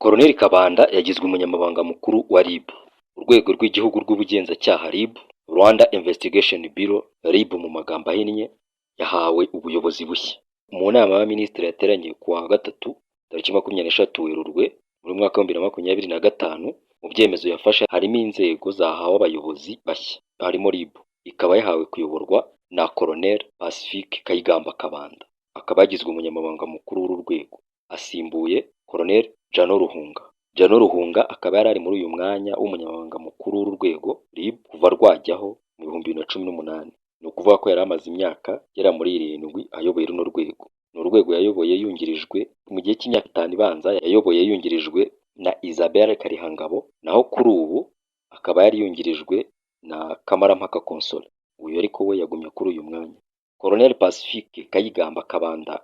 Colonel Kabanda yagizwe umunyamabanga mukuru wa RIB. Urwego rw'Igihugu rw'Ubugenzacyaha RIB, Rwanda Investigation Bureau, RIB mu magambo ahinnye, yahawe ubuyobozi bushya. Mu nama y'abaminisitiri yateranye ku wa gatatu tariki 23 Werurwe muri mwaka wa 2025, mu byemezo yafashe harimo inzego zahawe abayobozi bashya, harimo RIB, ikaba yahawe kuyoborwa na Colonel Pacifique Kayigamba Kabanda, akaba yagizwe umunyamabanga mukuru w'uru rwego, asimbuye Colonel Jano Ruhunga. Jano Ruhunga akaba yari ari muri uyu mwanya w'umunyamabanga mukuru w'uru rwego RIB kuva rwajyaho mu 2018. Ni ukuvuga ko yari amaze imyaka igera muri 7 ayoboye runo rwego. Ni urwego yayoboye yungirijwe mu gihe cy'imyaka 5 ibanza, yayoboye yungirijwe na Isabelle Karihangabo, naho kuri ubu akaba yari yungirijwe na Kamarampaka Consolée. Uyu ariko we yagumye kuri uyu mwanya. Colonel Pacifique Kayigamba Kabanda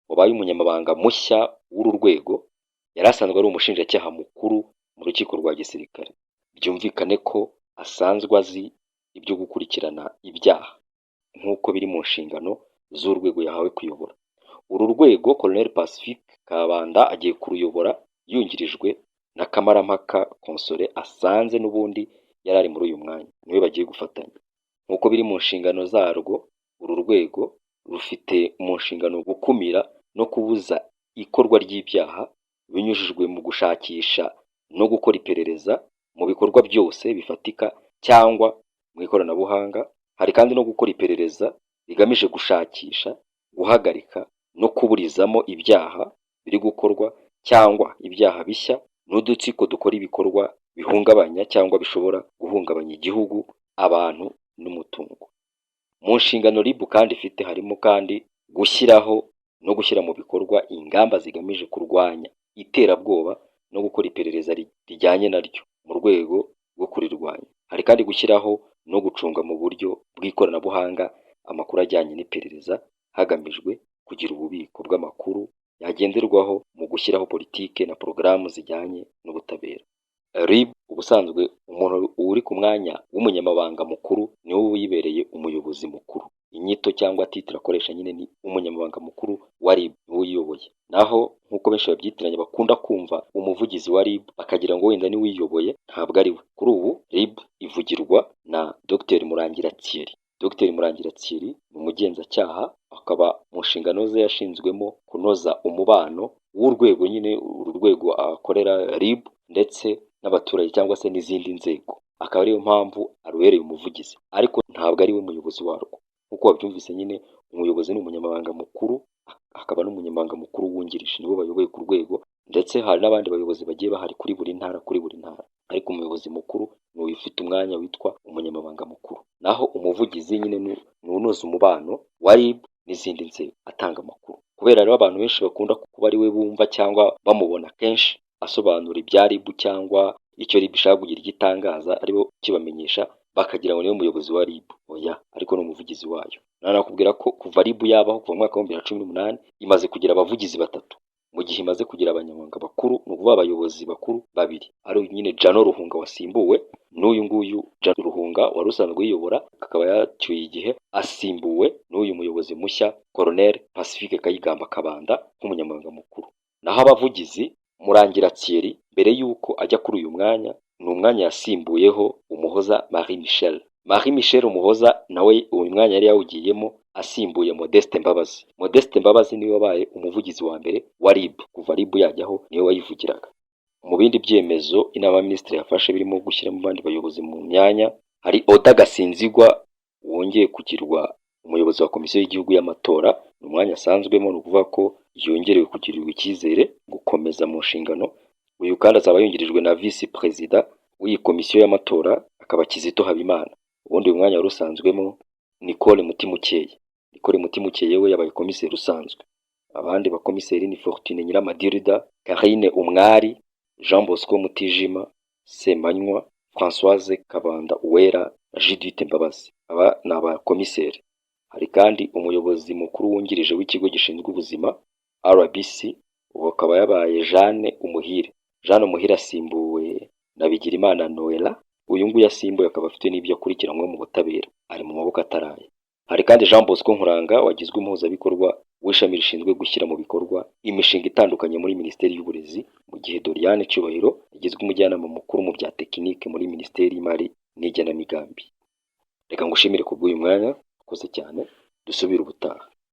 wabaye umunyamabanga mushya w'uru rwego, yari asanzwe ari umushinjacyaha mukuru mu rukiko rwa gisirikare. Byumvikane ko asanzwe azi ibyo gukurikirana ibyaha nk'uko biri mu nshingano z'urwego yahawe kuyobora. Uru rwego Colonel Pacifique Kabanda agiye kuruyobora yungirijwe na Kamarampaka Consolée asanze n'ubundi yari ari muri uyu mwanya, niwe bagiye gufatanya. Nk'uko biri mu nshingano zarwo, uru rwego rufite mu nshingano gukumira no kubuza ikorwa ry'ibyaha binyujijwe mu gushakisha no gukora iperereza mu bikorwa byose bifatika cyangwa mu ikoranabuhanga. Hari kandi no gukora iperereza rigamije gushakisha, guhagarika no kuburizamo ibyaha biri gukorwa cyangwa ibyaha bishya n'udutsiko dukora ibikorwa bihungabanya cyangwa bishobora guhungabanya igihugu, abantu n'umutungo. Mu nshingano RIB kandi ifite harimo kandi gushyiraho no gushyira mu bikorwa ingamba zigamije kurwanya iterabwoba no gukora iperereza rijyanye naryo mu rwego rwo kurirwanya. Hari kandi gushyiraho no gucunga mu buryo bw'ikoranabuhanga amakuru ajyanye n'iperereza, hagamijwe kugira ububiko bw'amakuru yagenderwaho mu gushyiraho politike na porogaramu zijyanye n'ubutabera. RIB ubusanzwe, umuntu uri ku mwanya w'umunyamabanga mukuru niwe wibereye umuyobozi mukuru. Inyito cyangwa titre akoresha nyine ni umunyamabanga mukuru wa RIB, niwe uyiyoboye. Naho nk'uko benshi babyitiranya, bakunda kumva umuvugizi wa RIB bakagira ngo wenda niwe uyiyoboye, ntabwo ari we. Kuri ubu RIB ivugirwa na Dr Murangira Thierry. Dr Murangira Thierry ni umugenzacyaha, akaba mu nshingano ze yashinzwemo kunoza umubano w'urwego nyine, uru rwego akorera RIB, ndetse n'abaturage cyangwa se n'izindi nzego, akaba ariyo mpamvu arubereye umuvugizi, ariko ntabwo ari we muyobozi warwo. Nk'uko wabyumvise nyine, umuyobozi ni umunyamabanga mukuru, akaba n'umunyamabanga mukuru wungirije, nibo bayoboye ku rwego, ndetse hari n'abandi bayobozi bagiye bahari kuri buri ntara, kuri buri ntara, ariko umuyobozi mukuru ni uyu ufite umwanya witwa umunyamabanga mukuru. Naho umuvugizi nyine ni unoza umubano wa RIB n'izindi nzego, atanga amakuru. Kubera rero abantu benshi bakunda kuba ari we bumva cyangwa bamubona kenshi asobanura ibya RIB cyangwa icyo RIB ishaka kugira icyo itangaza, aribo kibamenyesha, bakagira ngo niwe muyobozi wa RIB. Oya, ariko ni umuvugizi wayo. Nanakubwira ko kuva RIB yabaho, kuva mu mwaka wa 2018, imaze kugira abavugizi batatu, mu gihe imaze kugira abanyamabanga bakuru, ni ukuvuga abayobozi bakuru babiri, ari nyine Jano Ruhunga wasimbuwe n'uyu nguyu. Jano Ruhunga wari usanzwe uyiyobora akaba yacyuye igihe, asimbuwe n'uyu muyobozi mushya Colonel Pacifique Kayigamba Kabanda nk'umunyamabanga mukuru. Naho abavugizi, Murangira Thierry mbere y'uko ajya kuri uyu mwanya, ni umwanya yasimbuyeho Umuhoza Marie Michel. Marie Michel Umuhoza nawe uyu mwanya yari yawugiyemo asimbuye Modeste Mbabazi. Modeste Mbabazi niwe wabaye umuvugizi wa mbere wa RIB kuva RIB yajyaho, niwe wayivugiraga. Mu bindi byemezo inama y'abaminisitiri yafashe birimo gushyiramo abandi bayobozi mu myanya, hari Oda Gasinzigwa wongeye kugirwa umuyobozi wa Komisiyo y'Igihugu y'Amatora. Ni umwanya asanzwemo, ni ukuvuga ko yongerewe kugirirwa icyizere gukomeza mu nshingano. Uyu kandi azaba yungirijwe na visi perezida w'iyi komisiyo y'amatora, akaba Kizito Habimana. Ubundi uyu mwanya wari usanzwemo Nicole Mutimukeye. Nicole Mutimukeye we yabaye komiseri usanzwe. Abandi bakomiseri ni Fortune Nyiramadirida, Carine Umwari, Jean Bosco Mutijima Semanywa, Françoise Kabanda Uwera na Judith Mbabazi. Aba ni abakomiseri. Hari kandi umuyobozi mukuru wungirije w'ikigo gishinzwe ubuzima RBC, ubu akaba yabaye Jeanne Umuhire. Jeanne Umuhire asimbuwe na Bigirimana Noella. Uyu nguyu asimbuye akaba afite n'ibyo akurikiranywe mu butabera, ari mu maboko ataraye. Hari kandi Jean Bosco Nkuranga wagizwe umuhuzabikorwa. w'ishami rishinzwe gushyira mu bikorwa imishinga itandukanye muri Minisiteri y'Uburezi, mu gihe Doriane Cyubahiro yagizwe umujyanama mukuru mu bya tekinike muri Minisiteri y'Imari n'Igenamigambi. Reka ngushimire kubw'uyu mwanya, urakoze cyane, dusubire ubutaha.